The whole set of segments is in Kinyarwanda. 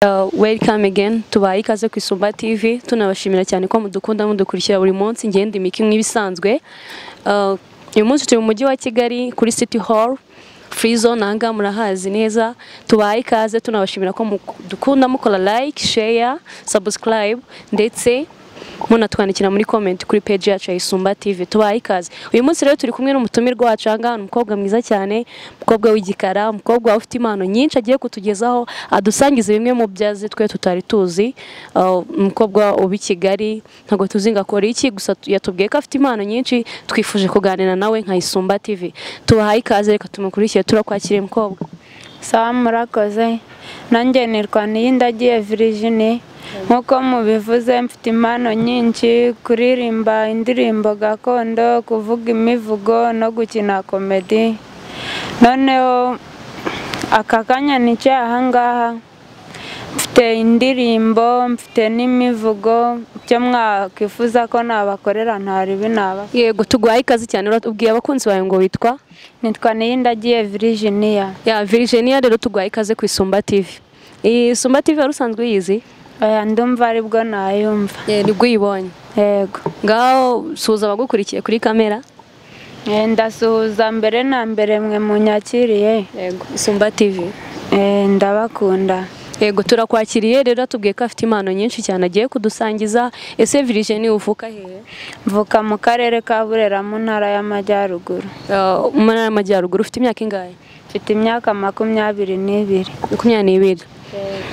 Welcome again, tubaye ikaze ku Isumba TV. Tunabashimira cyane ko mudukunda, mudukurikira buri munsi. Ngende imiki nk'ibisanzwe. Uyu munsi turi mu mujyi wa Kigali kuri City Hall Free Zone, ahangaha murahazi neza. Tubaye ikaze, tunabashimira ko mudukunda, mukora like, share, subscribe ndetse munatwandikira muri comment kuri page yacu ya Isumba TV. Tubaye ikaze. Uyu munsi rero turi kumwe n'umutumirwa wacu ahangaha, ni umukobwa mwiza cyane, umukobwa w'igikara, umukobwa ufite impano nyinshi agiye kutugezaho, adusangiza bimwe mu byazi twe tutari tuzi. Umukobwa uba i Kigali, ntabwo tuzi ngo akora iki, gusa yatubwiye ko afite impano nyinshi, twifuje kuganira nawe nka Isumba TV. Tubahaye ikaze, reka tumukurikire. Turakwakiriye, mukobwa. Sawa, murakoze. Nanjye nitwa Niyindagiye Virginie. Nk'uko mubivuze, mfite impano nyinshi: kuririmba indirimbo gakondo, kuvuga imivugo no gukina comedy. Noneho aka kanya nicaye aha ngaha, mfite indirimbo, mfite n'imivugo. Icyo mwakwifuza ko nabakorera, ntaribi naba. Yego, tuguhaye ikaze cyane. Uratubwiye abakunzi bawe ngo witwa? Nitwa Niyindagiye Virginia. Ya Virginia, rero tuguhaye ikaze ku Isumba TV. Iyi Isumba TV wari usanzwe uyizi? Oya, ndumva aribwo nayumva. Nibwo uyibonye? Yego. Ngaho suhuza abagukurikiye kuri kamera. Ndasuhuza mbere na mbere mwe munyakiriye. Yego, Isumba TV. Ndabakunda. Yego, turakwakiriye rero. Atubwiye ko afite impano nyinshi cyane agiye kudusangiza. Ese Virginie, uvuka hehe? Mvuka mu karere ka Burera, mu ntara y'Amajyaruguru. Mu ntara y'Amajyaruguru. Ufite imyaka ingahe? Mfite imyaka 22. 22.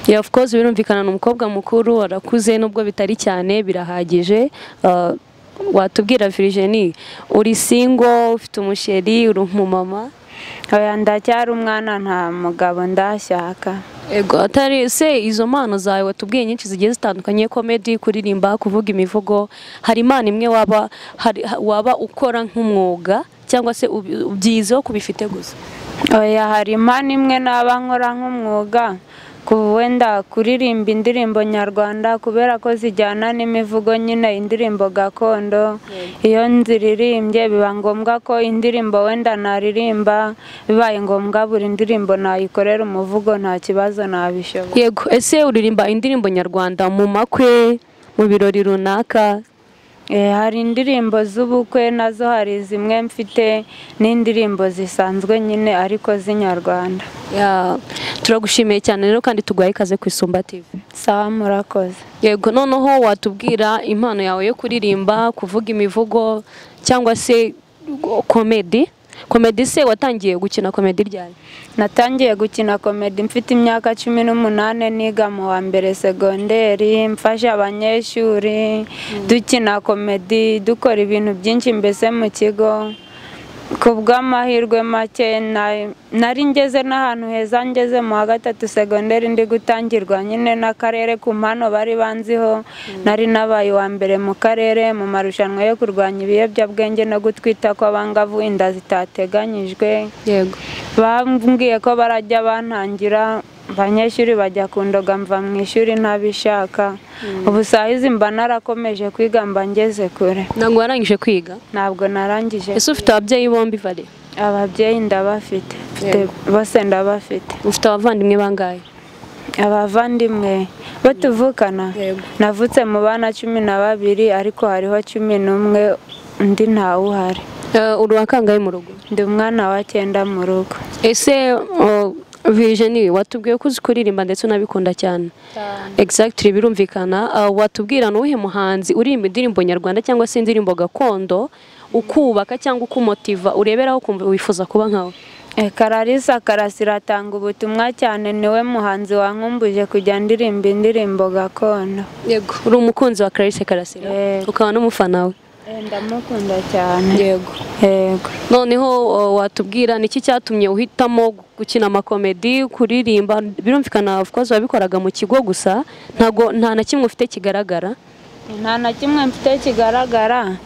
Yeah, of course, birumvikana ni umukobwa mukuru, arakuze nubwo bitari cyane, birahagije. Watubwira Virginie, uri single, ufite umusheri, uri umumama? Oya, ndacyari umwana, nta mugabo ndashaka. Ego, atari se izo mpano zawe watubwiye nyinshi zigiye zitandukanye, comedy, kuririmba, kuvuga imivugo, hari impano imwe waba ukora nk'umwuga cyangwa se ubyizeho kubifite gusa? Oya, hari impano imwe naba nkora nk'umwuga, ku wenda kuririmba indirimbo nyarwanda, kubera ko zijyana n'imivugo nyine, indirimbo gakondo. Iyo nziririmbye biba ngombwa ko indirimbo wenda naririmba, bibaye ngombwa buri ndirimbo nayikorera umuvugo, nta kibazo, nabishobora. Yego, ese uririmba indirimbo nyarwanda mu makwe, mu birori runaka? Hari indirimbo z'ubukwe nazo, hari zimwe mfite, n'indirimbo zisanzwe nyine ariko z'inyarwanda. Yeah, turagushimiye cyane rero kandi tuguhaye ikaze ku Isumba TV. Sawa, murakoze. Yego, noneho watubwira impano yawe yo kuririmba, kuvuga imivugo cyangwa se comedy. Comedy se watangiye gukina comedy ryari? Natangiye gukina comedy mfite imyaka 18, niga mu wa mbere segonderi, mfasha abanyeshuri, dukina comedy, dukora ibintu byinshi mbese mu kigo. Ku bw'amahirwe make nari ngeze n'ahantu heza, ngeze mu wa gatatu segonderi, ndi gutangirwa nyine n'akarere ku mpano bari banziho. Nari nabaye uwa mbere mu karere mu marushanwa yo kurwanya ibiyobyabwenge no gutwita kw'abangavu inda zitateganyijwe. Bambwiye ko barajya bantangira, abanyeshuri bajya kundoga, mva mu ishuri ntabishaka. Ubu saa hizi mba narakomeje kwiga, mba ngeze kure. Ntabwo warangije kwiga? Ntabwo narangije. Ese ufite ababyeyi bombi, Vale? Ababyeyi ndabafite. Mfite bose, ndabafite. Ufite abavandimwe bangahe? Abavandimwe bo tuvukana? Yego. Navutse mu bana 12, ariko hariho 11, undi ntawuhari. Uri uwa kangahe mu rugo? Ndi umwana wa cyenda mu rugo. Ese Virginie, watubwiye ko uzi kuririmba ndetse unabikunda cyane. Exactly, birumvikana. Watubwira ni uwuhe muhanzi uririmba indirimbo nyarwanda cyangwa se indirimbo gakondo ukubaka cyangwa ukumotiva, ureberaho ukumva wifuza kuba nkawe? Kararisa Karasira atanga ubutumwa cyane, niwe muhanzi wankumbuje kujya ndirimba indirimbo gakondo. Yego, uri umukunzi wa Clarisse Karasira? Yego. Ukaba n'umufana we? Ndamukunda cyane. Yego. Yego. Noneho watubwira niki cyatumye uhitamo gukina amakomedi, kuririmba? Birumvikana, of course wabikoraga mu kigo gusa, ntago nta na kimwe ufite kigaragara. Nta na kimwe mfite kigaragara,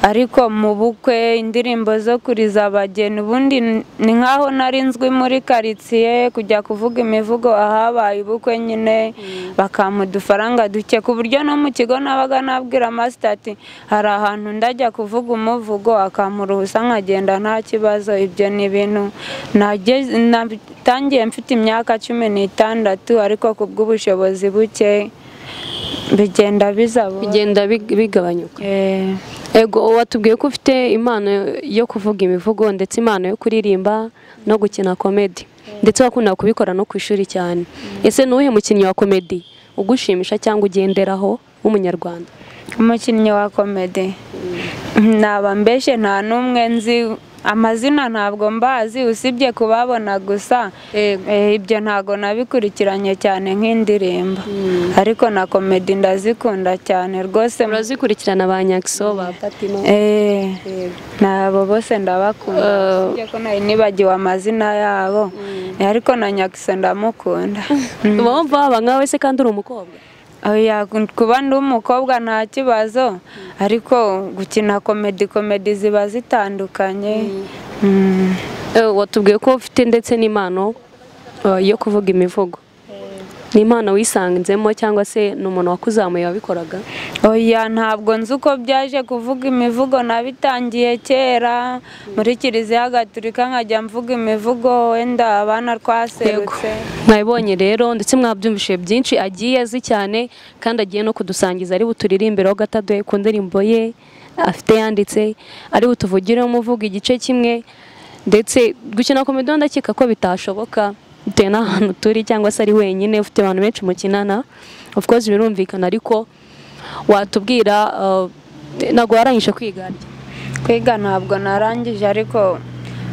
ariko mu bukwe indirimbo zo kuriza abageni, ubundi ni nkaho nari nzwi muri karitsiye, kujya kuvuga imivugo ahabaye ubukwe nyine bakampa udufaranga duke, ku buryo no mu kigo nabaga nabwira master ati hari ahantu ndajya kuvuga umuvugo, akampa uruhusa nkagenda nta kibazo. Ibyo ni ibintu natangiye mfite imyaka 16, ariko ku bw'ubushobozi buke bigenda bizabo, bigenda bigabanyuka. Ego, watubwiye ko ufite impano yo kuvuga imivugo ndetse impano yo kuririmba no gukina comedy, ndetse wakunda kubikora no ku ishuri cyane. Ese nuhe mukinnyi wa comedy ugushimisha cyangwa ugenderaho w'umunyarwanda? Umukinnyi wa comedy naba mbeshe nta n'umwe nzi amazina, ntabwo mbazi usibye kubabona gusa. Ibyo ntago nabikurikiranye cyane nk'indirimbo, ariko na comedy ndazikunda cyane rwose. Urazikurikirana ba Nyakiso, ba Patino? Nabo bose ndabakunda, usibye ko nari nibagiwe amazina yabo, ariko na Nyakiso ndamukunda. Wumva waba nkawe se kandi uri umukobwa? Oya, kuba ndi umukobwa nta kibazo, ariko gukina komedi ziba zitandukanye. Watubwiye ko ufite ndetse n'impano yo kuvuga imivugo. Ni impano wisanzemo cyangwa se ni umuntu wakuzamuye wabikoraga? Oya, ntabwo nzi uko byaje kuvuga imivugo, nabitangiye kera muri Kiliziya Gatulika nkajya mvuga imivugo, wenda abana twaserutse. Mwabibonye rero ndetse mwabyumvishije byinshi agiye azi cyane, kandi agiye no kudusangiza, ari buturirimbire gatadoye ku ndirimbo ye afite yanditse, ari butuvugire umuvugo igice kimwe. Ndetse gukina komedi ndakeka ko bitashoboka bitewe n'ahantu turi cyangwa se ari wenyine ufite abantu benshi mukinana, of course birumvikana, ariko watubwira ntabwo warangije kwiga? Kwiga ntabwo narangije, ariko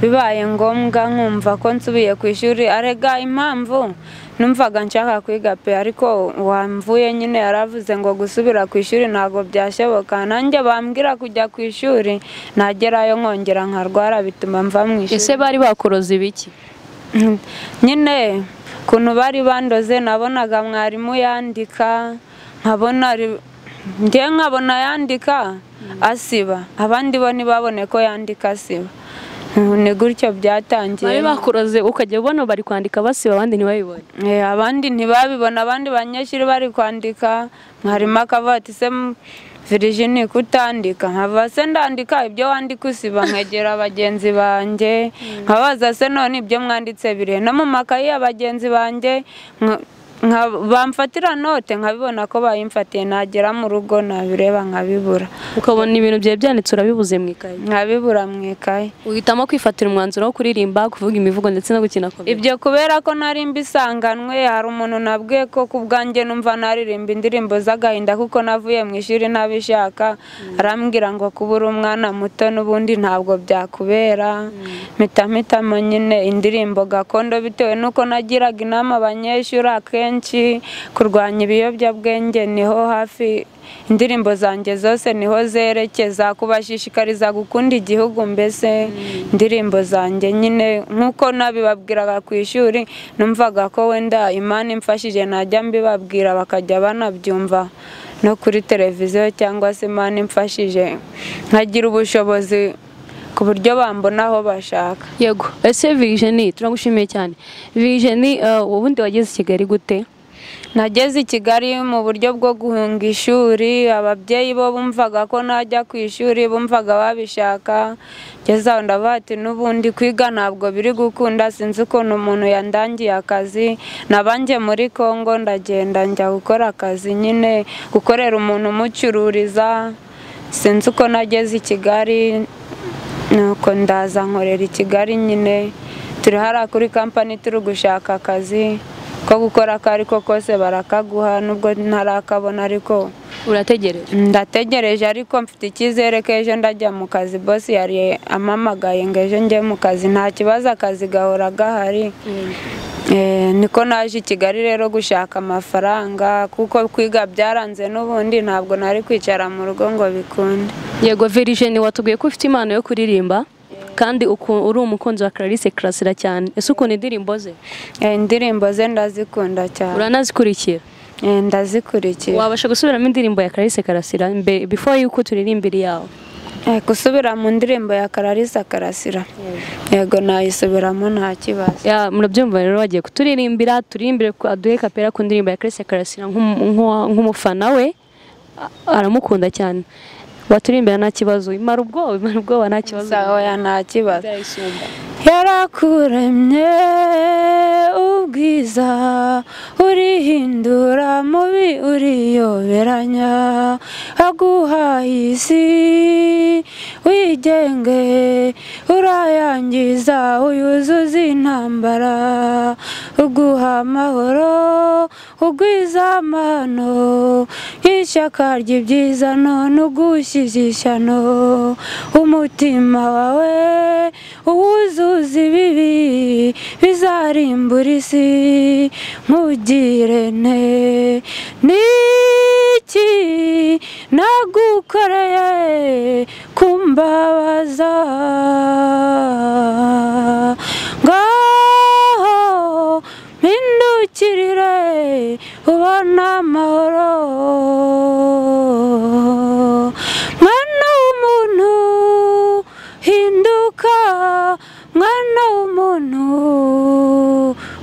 bibaye ngombwa nkumva ko nsubiye ku ishuri. Arega impamvu numvaga nshaka kwiga pe, ariko wamvuye nyine yaravuze ngo gusubira ku ishuri ntabwo byashoboka, nanjye bambwira kujya ku ishuri nagerayo nkongera nkarwara, bituma mva mu ishuri. Ese bari bakoroze ibiki? Nyine kuntu bari bandoze, nabonaga mwarimu yandika, nkabona njye nkabona yandika asiba, abandi bo ntibabone ko yandika asiba. Ni gutyo byatangiye. Bari bakuroze ukajya ubona bari kwandika basiba, abandi ntibabibone? Abandi ntibabibona, abandi banyeshuri bari kwandika, mwarimu akavuga ati se Virginie kutandika, nkava se ndandika ibyo wandika usiba, nkegera bagenzi banjye nkabaza se none ibyo mwanditse bire no mu makayi ya bagenzi banjye, bamfatira note nkabibona ko bayimfatiye, nagera mu rugo nabireba nkabibura. Ukabona ibintu byawe byanditse urabibuze mu ikayi? Nkabibura mu ikayi. Uhitamo kwifatira umwanzuro wo kuririmba, kuvuga imivugo ndetse no gukina komedi? Ibyo kubera ko nari mbisanganwe, hari umuntu nabwiye ko ku bwanjye numva naririmba indirimbo z'agahinda kuko navuye mu ishuri ntabishaka, arambwira ngo kubura umwana muto n'ubundi ntabwo byakubera. Mpita nyine indirimbo gakondo, bitewe nuko nagiraga inama abanyeshuri akenshi kurwanya ibiyobyabwenge, niho hafi indirimbo zanjye zose niho zerekeza, kubashishikariza gukunda igihugu. Mbese indirimbo zanjye nyine nkuko nabibabwiraga ku ishuri, numvaga ko wenda Imana imfashije najya mbibabwira bakajya banabyumva no kuri televiziyo, cyangwa se Imana imfashije nkagira ubushobozi ku buryo bambona aho bashaka. Yego, ese Virginie turagushimiye cyane. Virginie, ubundi wageze i Kigali gute? Nageze i Kigali mu buryo bwo guhunga ishuri, ababyeyi bo bumvaga ko najya ku ishuri, bumvaga babishaka. Ngeze aho ndavuga ati n'ubundi kwiga ntabwo biri gukunda, sinzi ukuntu umuntu yandangiye akazi. Nabanje muri Kongo ndagenda njya gukora akazi nyine, gukorera umuntu umucururiza, sinzi uko nageze i Kigali. Nuko ndaza nkorera i Kigali nyine, turi hariya kuri kampani turi gushaka akazi ko gukora ako ariko kose barakaguha, nubwo ntarakabona ariko urategereje? Ndategereje, ariko mfite icyizere ko ejo ndajya mu kazi. Boss yari amamagaye ngo ejo njye mu kazi, nta kibazo akazi gahora gahari. Niko naje i Kigali rero gushaka amafaranga, kuko kwiga byaranze n'ubundi ntabwo nari kwicara mu rugo ngo bikunde. Yego Virginie, watubwiye ko ufite impano yo kuririmba kandi uri umukunzi wa Clarisse Karasira cyane. Ese ukunda indirimbo ze? Indirimbo ze ndazikunda cyane. Uranazikurikira? Ndazikurikira. Wabasha gusubiramo indirimbo ya Clarisse Karasira before yuko turirimbira yawe? Gusubira mu ndirimbo ya Clarisse Karasira, yego nayisubiramo nta kibazo. Ya, murabyumva rero, bagiye kuturirimbira, turirimbire aduhe kapera ku ndirimbo ya Clarisse Karasira nk'umufana we, aramukunda cyane. Waturirimbira nta kibazo, imara ubwoba, imara ubwoba nta kibazo. Sawa, ya nta kibazo. Yarakuremye ubwiza urihindura mubi uriyoberanya, aguhaye isi wigenge urayangiza uyuzuza intambara, uguha amahoro ugwiza amahano, ishyaka ry'ibyiza none ugushyize ishyano, umutima wawe uwuzuza ibibi bizarimbura isi, nkugire nte niki nagukoreye kumbabaza, ngaho mpindukirire ubona amahoro, mwana w'umuntu hinduka, mwana w'umuntu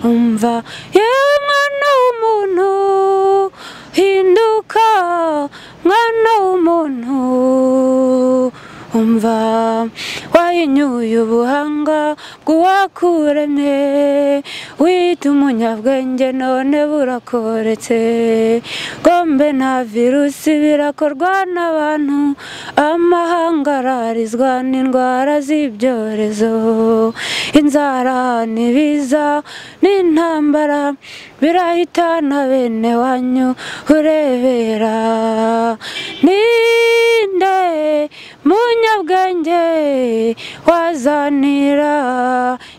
umva, yewe mwana w'umuntu hinduka, mwana w'umuntu umva, wahinyuye ubuhanga bw'uwakuremye, wita umunyabwenge none burakoretse, gombe nta virusi birakorwa n'abantu, amahanga ararizwa n'indwara z'ibyorezo, inzara n'ibiza n'intambara birahitana bene wanyu urebera, ninde munyabwenge wazanira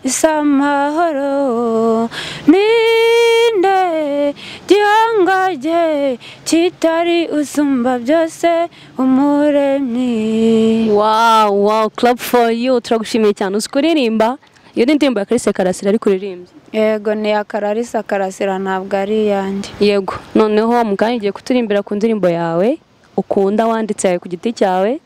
isamahoro, ninde gihangaje kitari usumba byose umuremyi. Wow, wow, clap for you. Turagushimiye cyane uzi kuririmba. Iyo ni indirimbo ya Clarisse Karasira ari kuririmbye? Yego, ni ya Clarisse Karasira ntabwo ari iyanjye. Yego, noneho mukanya ugiye kuturimbira ku ndirimbo yawe ukunda wanditse yawe ku giti cyawe,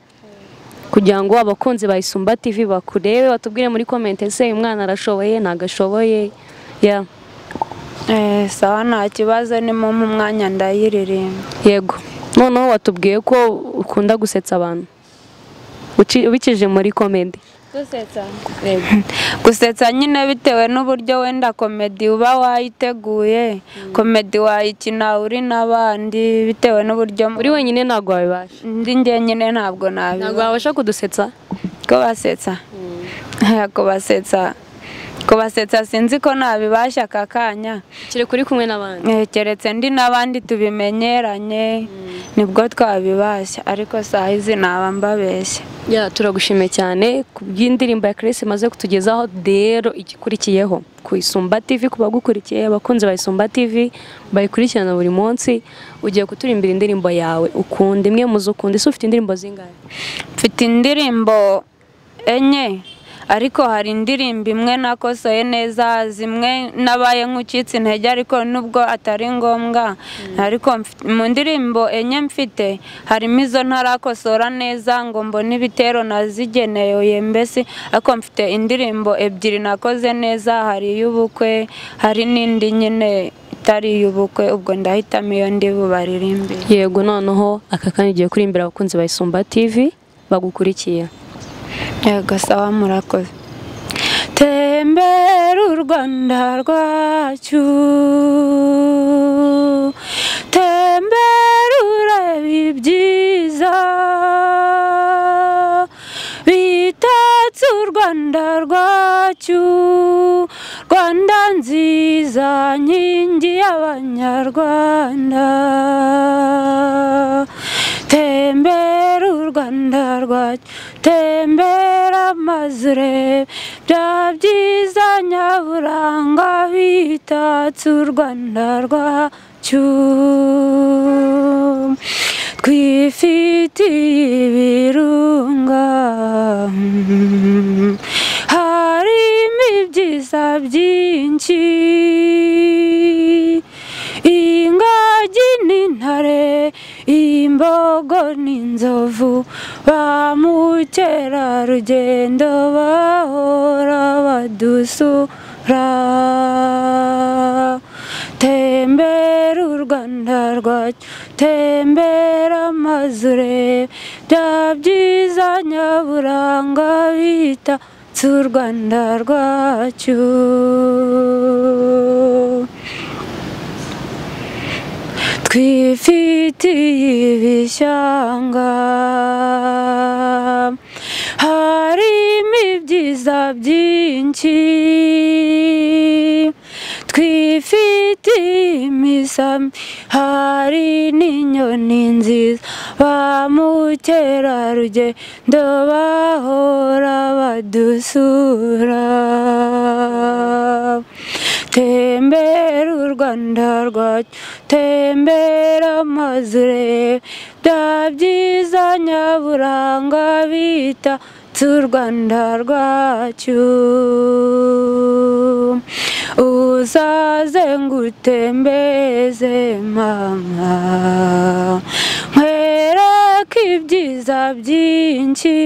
kugira ngo abakunzi ba Isumba TV bakurebe batubwire muri comment ese uyu mwana arashoboye ntagashoboye. Yeah. Sawa nta kibazo, ni mu mwanya ndayiririmba. Yego, noneho watubwiye ko ukunda gusetsa abantu ubikije muri comedy. Gusetsa? Gusetsa nyine bitewe n'uburyo wenda comedy uba wayiteguye, comedy wayikina uri n'abandi bitewe n'uburyo uri wenyine ntabwo wabibasha. Ndi njyenyine ntabwo nabibasha. Ntabwo wabasha kudusetsa? Kubasetsa? Kubasetsa. Kubasetsa sinzi ko nabibasha aka kanya. Keretse uri kumwe n'abandi. Keretse ndi n'abandi tubimenyeranye nibwo twabibasha, ariko saa hizi naba mbabeshya. Ya, turagushimiye cyane ku bw'indirimbo ya Clarisse maze kutugezaho. Rero igikurikiyeho ku Isumba TV, ku bagukurikiye abakunzi ba Isumba TV bayikurikirana buri munsi, ugiye kuturimbira indirimbo yawe ukunda, imwe mu zo ukunda. Ese ufite indirimbo zingahe? Mfite indirimbo 4, ariko hari indirimbo imwe nakosoye neza, zimwe nabaye nk'ucitse intege ariko nubwo atari ngombwa, ariko mu ndirimbo 4 mfite harimo izo ntarakosora neza ngo mbone ibitero nazigeneye mbese, ariko mfite indirimbo 2 nakoze neza, hari iy'ubukwe hari n'indi nyine itari iy'ubukwe, ubwo ndahitamo iyo ndi bubaririmbire. Yego, noneho aka kanya ugiye kurimbira abakunzi ba Isumba TV bagukurikiye. Yego, sawa murakoze. Tembera u Rwanda rwacu, tembera urebe ibyiza bitatse u Rwanda rwacu, Rwanda nziza nkingi y'Abanyarwanda, tembera u Rwanda rwacu, tembera amazu urebe bya byiza nyaburanga bitatse u Rwanda rwacu, twifitiye ibirunga harimo ibyiza byinshi, ingagi imbogo n'inzovu, ba mukerarugendo bahora badusura. Tembera u Rwanda rwacu, tembera amazu urebe bya byiza nyaburanga bitatse u Rwanda rwacu. Twifitiye ibishyanga, harimo ibyiza byinshi, twifitiye imisambi, hari n'inyoni nziza, ba mukerarugendo bahora badusura. Tembera u Rwanda rwacu, tembera amazu urebe bya byiza nyaburanga bitatse u Rwanda rwacu. Uzaze ngutembeze mama, nkwereke ibyiza byinshi,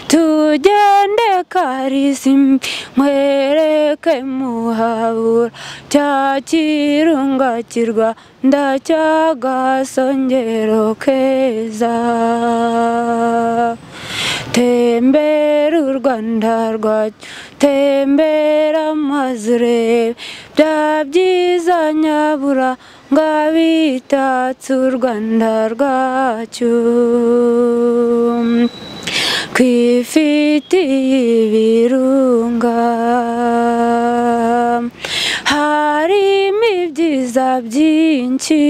tugende Karisimbi, nkwereke Muhabura, cya kirunga cy'i Rwanda cy'agasongero keza. Tembera u Rwanda rwacu, tembera amazu urebe bya byiza nyaburanga bitatse u Rwanda rwacu. Twifitiye ibirunga, harimo ibyiza byinshi,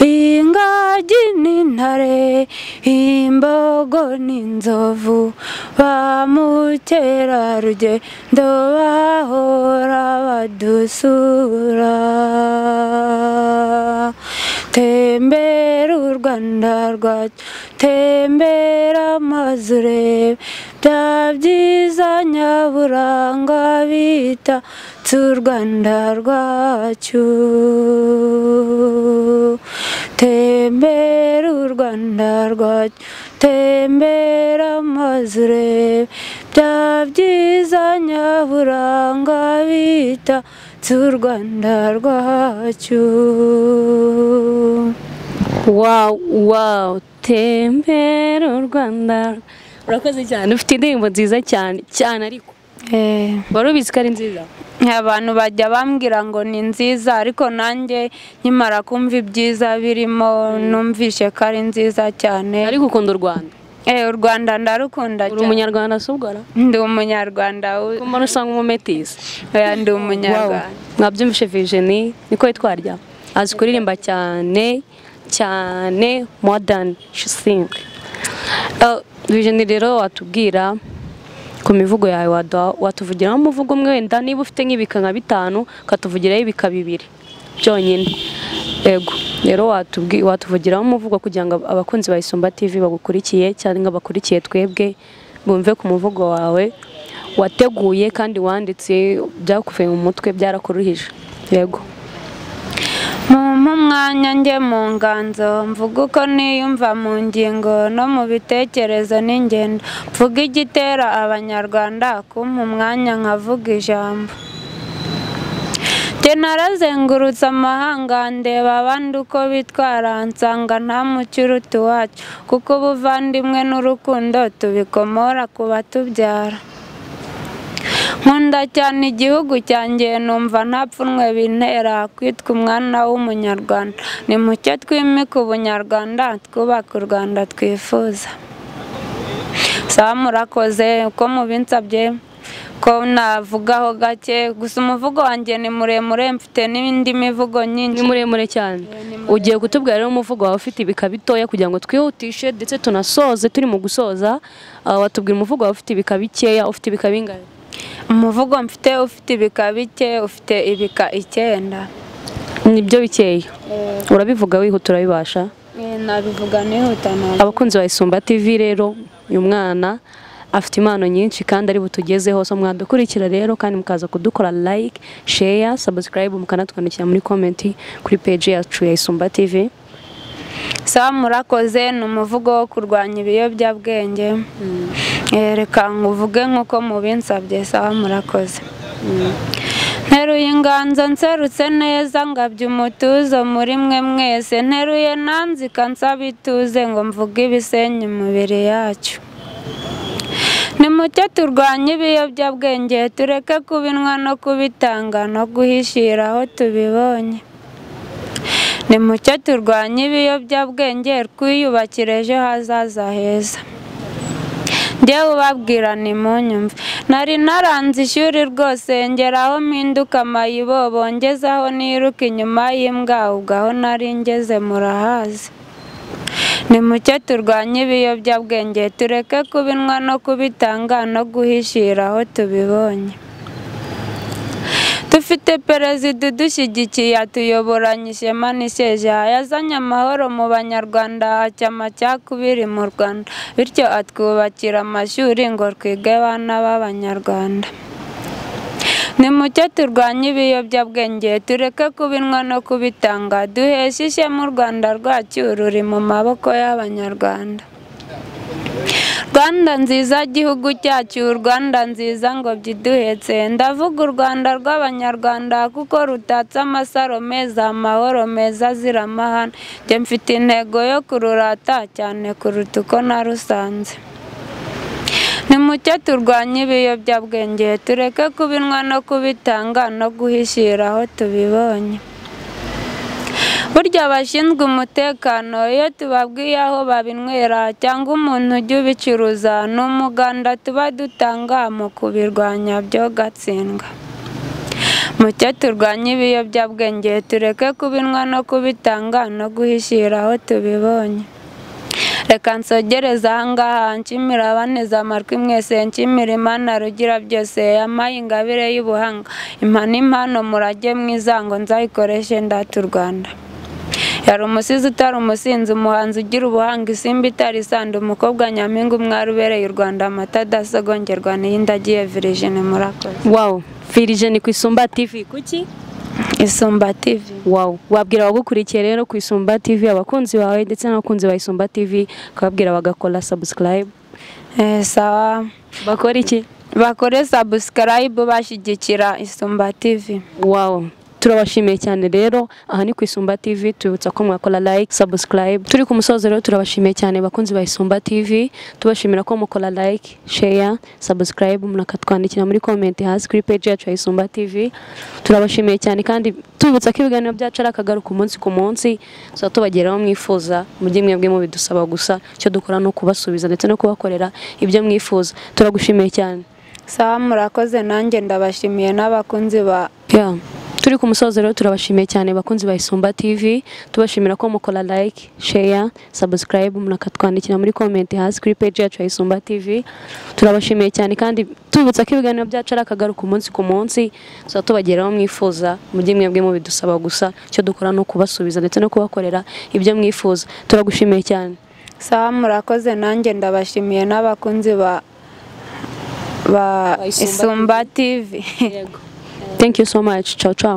ingagi n'intare, imbogo n'inzovu, ba mukerarugendo bahora badusura. Tembera u Rwanda rwacu, tembera amazu urebe bya byiza nyaburanga bitatse u Rwanda rwacu. Tembera u Rwanda rwacu, tembera amazu urebe bya byiza nyaburanga bitatse u Rwanda rwacu. Wow, wow, tembera u Rwanda. Urakoze cyane, ufite indirimbo nziza cyane cyane, ariko wari ubizi ko ari nziza? Abantu bajya bambwira ngo ni nziza, ariko nanjye nkimara kumva ibyiza birimo numvishe ko ari nziza cyane. Ariko ukunda u Rwanda? U Rwanda ndarukunda cyane. Uri umunyarwanda se ubwo? Ndi umunyarwanda. Kumbona usanga umumetisi. Oya, ndi umunyarwanda. Mwabyumvishe Virginie, niko yitwarya. Azi kuririmba cyane cyane, more than she sing. Virginie rero watubwira ku mivugo yawe, watuvugiraho umuvugo umwe wenda, niba ufite nk'ibika nka 5 ukatuvugiraho ibika 2 byonyine. Yego, rero watuvugiraho umuvugo kugira ngo abakunzi ba Isumba TV bagukurikiye cyangwa bakurikiye twebwe bumve ku muvugo wawe wateguye kandi wanditse, byakuvuye mu mutwe, byarakuruhije. Yego. Mumpe umwanya njye mu nganzo, mvuga uko niyumva mu ngingo no mu bitekerezo n'ingendo, mvuga igitera abanyarwanda kumpa umwanya nkavuga ijambo. Njye narazengurutse amahanga ndeba abandi uko bitwara, nsanga nta mucyo uruta uwacu, kuko ubuvandimwe n'urukundo tubikomora ku batubyara. Nkunda cyane igihugu cyanjye, numva nta pfunwe bintera kwitwa umwana w'umunyarwanda. Nimucyo twimike ubunyarwanda, twubake u Rwanda twifuza. Sawa, murakoze uko mubinsabye ko navugaho gake, gusa umuvugo wanjye ni muremure, mfite n'indi mivugo nyinshi. Ni muremure cyane. Ugiye kutubwira rero umuvugo wawe ufite ibika bitoya kugira ngo twihutishe ndetse tunasoze, turi mu gusoza. Watubwira umuvugo wawe ufite ibika bikeya, ufite ibika bingahe? Umuvugo mfite ufite ibika bike, ufite ibika 9. Nibyo bikeya. Urabivuga wihuta, urabibasha? Nabivuga nihuta. Abakunzi ba Isumba TV rero, uyu mwana Afite impano nyinshi kandi ari butugezeho. So mwadukurikira rero kandi mukaza kudukora like, share, subscribe, mukanatwandikira muri comment kuri page yacu ya Isumba TV. Sawa, murakoze. Ni umuvugo wo kurwanya ibiyobyabwenge. Reka nkuvuge nk'uko mubinsabye. Sawa, murakoze. Nteruye inganzo nserutse neza, ngabye umutuzo muri mwe mwese. Nteruye nanzika nsaba ituze ngo mvuge ibisenya imibiri yacu. Nimucyo turwanye ibiyobyabwenge, tureke kubinywa no kubitanga no guhishira aho tubibonye. Nimucyo turwanye ibiyobyabwenge, twiyubakire ejo hazaza heza. Njyewe ubabwira nimunyumve, nari naranze ishuri rwose, ngeraho mpinduka mayibobo, ngezaho niruka inyuma y'imbwa, ubwo aho nari ngeze murahazi. Nimucyo turwanye ibiyobyabwenge, tureke kubinywa no kubitanga no guhishira aho tubibonye. Dufite perezida udushyigikiye, atuyoboranye ishema n'isheja, yazanye amahoro mu banyarwanda, aca amacakubiri mu Rwanda, bityo atwubakira amashuri ngo twige abana b'abanyarwanda. Nimucyo turwanye ibiyobyabwenge, tureke kubinywa no kubitanga, duheshe ishema u Rwanda rwacu ruri mu maboko y'abanyarwanda. Rwanda nziza gihugu cyacu, Rwanda nziza ngo byiduhetse, ndavuga u Rwanda rw'abanyarwanda kuko rutatse amasaro meza, amahoro meza azira amahane. Njye mfite intego yo kururata cyane kuruta uko narusanze. Nimucyo turwanye ibiyobyabwenge, tureke kubinywa no kubitanga no guhishira aho tubibonye. Burya abashinzwe umutekano iyo tubabwiye aho babinywera cyangwa umuntu ujya ubicuruza, ni umuganda tuba dutanga mu kubirwanya byo gatsindwa. Mucyo turwanye ibiyobyabwenge, tureke kubinywa no kubitanga no guhishira aho tubibonye. Reka nsogereze aha ngaha, nshimira abaneze amatwi mwese, nshimira Imana rugira byose yampaye ingabire y'ubuhanga, impa n'impano murage mwiza ngo nzayikoreshe ndata u Rwanda. Yari umusizi utari umusinzi, umuhanzi ugira ubuhanga, isimbi itari isanda, umukobwa nyampinga, umwari ubereye u Rwanda, amata adasogongerwa n'iyindagiye Virginie. Murakoze. Wow, Virginie ku Isumba TV. Kuki Isumba TV? Wow, wabwira abagukurikiye rero ku Isumba TV, abakunzi bawe ndetse n'abakunzi ba Isumba TV, ukababwira bagakora subscribe. Sawa. Bakora iki? Bakore subscribe bashyigikira Isumba TV. Wow, turabashimiye cyane rero. Aha ni ku Isumba TV, tubibutsa ko mwakora like, subscribe. Turi ku musozo rero, turabashimiye cyane bakunzi ba Isumba TV, tubashimira ko mukora like, share, subscribe, munakatwandikira muri comment hasi kuri page yacu ya Isumba TV. Turabashimiye cyane kandi tubibutsa ko ibiganiro byacu ari akagaruka umunsi ku munsi, tuba tubageraho mwifuza, mujye mwebwe mubidusaba gusa, icyo dukora no kubasubiza ndetse no kubakorera ibyo mwifuza. Turagushimiye cyane. Sawa, murakoze. Nanjye ndabashimiye n'abakunzi ba Turi ku musozo rero, turabashimiye cyane bakunzi ba Isumba TV, tubashimira ko mukora like, share, subscribe, munakatwandikira muri comment hasi kuri page yacu ya Isumba TV. Turabashimiye cyane kandi tubibutsa ko ibiganiro byacu ari akagaruka umunsi ku munsi, tuba tubageraho mwifuza, mujye mwebwe mubidusaba gusa, icyo dukora no kubasubiza ndetse no kubakorera ibyo mwifuza. Turagushimiye cyane. Sawa, murakoze. Nanjye ndabashimiye n'abakunzi ba Isumba TV. Thank you so much. Ciao ciao.